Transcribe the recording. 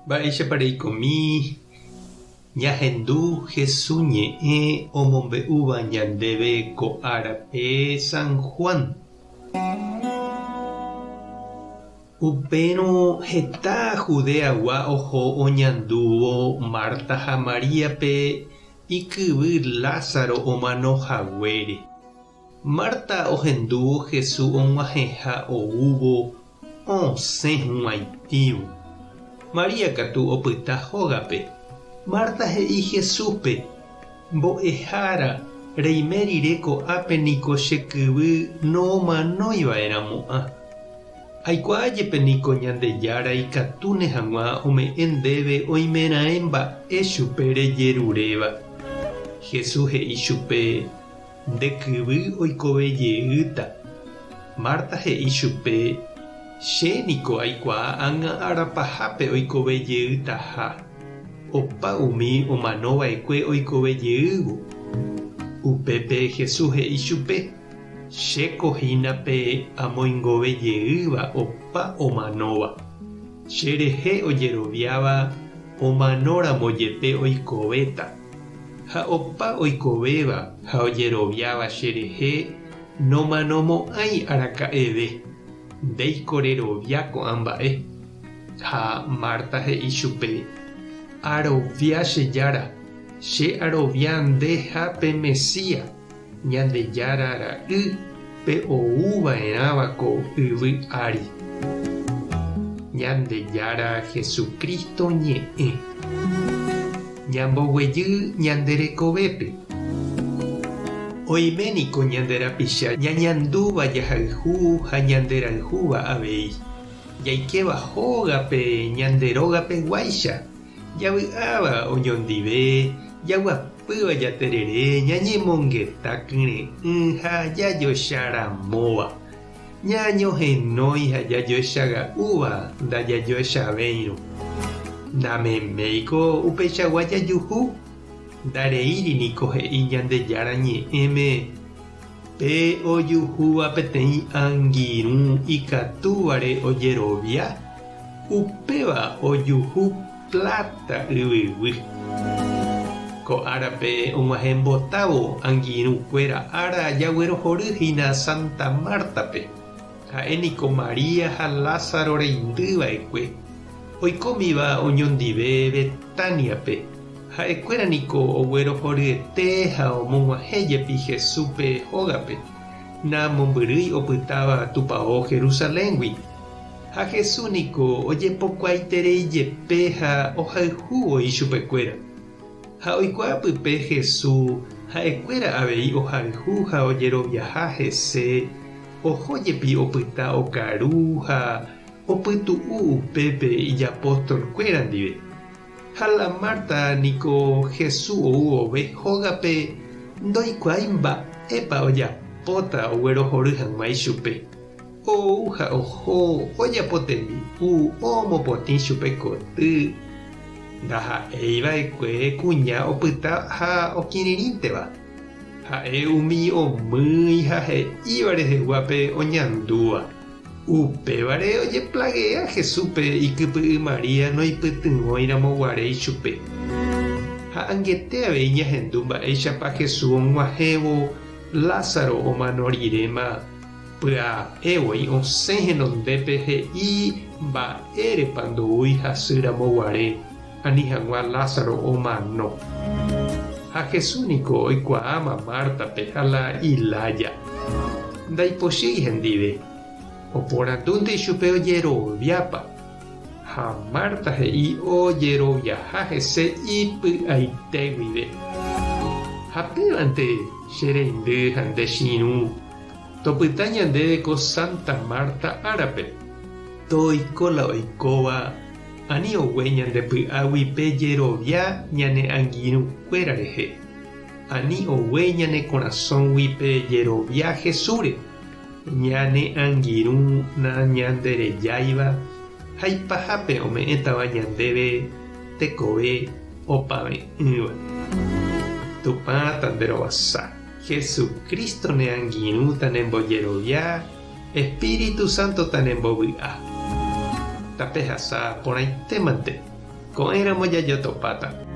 Mba'éichapa reikomi ñahendu Hesu ñe'ẽ omombe'úva ñandéve ko árape San Juan? Upérõ heta Judeagua oho oñandúvo Marta ha Maríape ikyvy Lázaro omano haguére. Marta ohendúvo Jesús og̃uahẽha oúvo osẽ hug̃uaitĩvo. María katu opyta hógape. Marta he'i Jesúspe, Mbo'ehára, reime rire ko'ápe niko che kyvy noomanói va'erãmo'ã. Aikuaa jepe niko Ñandejára ikatúne hag̃ua ome'ẽ ndéve oimeraẽ mba'e chupe rejeruréva. Jesús he'i chupe, Nde kyvy oikove jeýta. Marta he'i chupe, Che niko aikuaa ág̃a ára pahápe oikove jeytaha, opa umi omano va'ekue oikove jeývo. Upépe Jesús he'i chupe, Chéko hína pe amoingove jeýva opa omanóva. Che rehe ojeroviáva omanóramo jepe oikovéta. Ha opa oikovéva ha ojeroviáva cherehe nomanomo'ãi araka'eve. Ndéiko rerovia ko'ã mba'e? Ha Marta he'i chupe, Arovia che Jára, che arovia nde ha pe Mesías, Ñandejára Ra'y, pe ou va'erãva ko yvy ári. Ñandejára Jesucristo ñe'ẽ. Ñamboguejy ñande rekovépe. Oime niko ñande rapicha ñañandúva jahayhu ha ñande rayhúva avei. Jaikéva hógape ñande rógape guáicha, javy'áva oñondive, jaguapýva jaterere, ñañemongeta kyre'ỹ ha jajoecharamóva. Ñañohenói ha jajoechaga'úva ndajajoechavéirõ. Nameméiko upeichagua jajuhu, ndareíri niko he'i Ñandejára Ñe'ẽme pe ojuhúva peteĩ angirũ ikatúvare ojerovia, upéva ojuhu pláta yvyguy. Ko árape og̃uahẽ mbotávo angirũ kuéra ára jaguerohory hína Santa Marta-pe. Ha'e niko María ha Lázaro reindy va'ekue, oikómiva oñondive Betániape. Ha'ekuéra niko oguerohoryete ha omog̃uahẽ jepi Jesúspe hógape, namombyrýi opytáva tupao Jerusaléngui. Ha Jesús niko ojepokuaaiterei jepe ha ohayhu voi chupekuéra. Ha oikuaa pype Jesús ha'ekuéra avei ohayhu ha ojeroviaha hese, oho jepi opyta okaru ha opytu'u upépe ijapostolkuéra ndive. Ha la Marta niko Jesús ou vove hógape ndoikuaái mba'épa ojapóta oguerohory hag̃ua ichupe. Ou ha oho, ojapo tembi'u, omopotĩ chupe koty. Ndaha'éi va'ekue kuña opyta ha okirirĩnteva. Ha'e umi omýi ha he'íva reheguápe oñandúva. Upévare ojeplagea Jesúspe ikypy'y María noipytyvõiramo guare ichupe. Ha angete avei ñahendu mba'éichapa Jesús og̃uahẽvo Lázaro omano riréma. Pya'e voi osẽ henondépe he'i mba'érepa ndoúi hasy ramo guare ani hag̃ua Lázaro omano. Ha Jesús niko oikuaáma Mártape ha la ilája. Ndaipochýi hendive. Oporandúnte ichupe ojeroviápa. Ha Marta he'i ojeroviaha hese ipy'aite guive. Ha pévante che reindy ha nde che irũ. Topyta ñandéve ko Santa Marta árape. Toiko la oikóva, ani ogue ñande py'águi pe jerovia ñane angirũ kuéra rehe. Ani ogue ñane korasõgui pe jerovia Jesúsre, ñane angirũ nañanderejáiva ha ipahápe ome'ẽtava ñandéve tekove opave'ỹva. Tupã tanderovasa. Jesucristo ne angirũ tanembojerovia, Espíritu Santo tanembovy'a. Tapehasa porãitémante. Ko'ẽramo jajotopáta.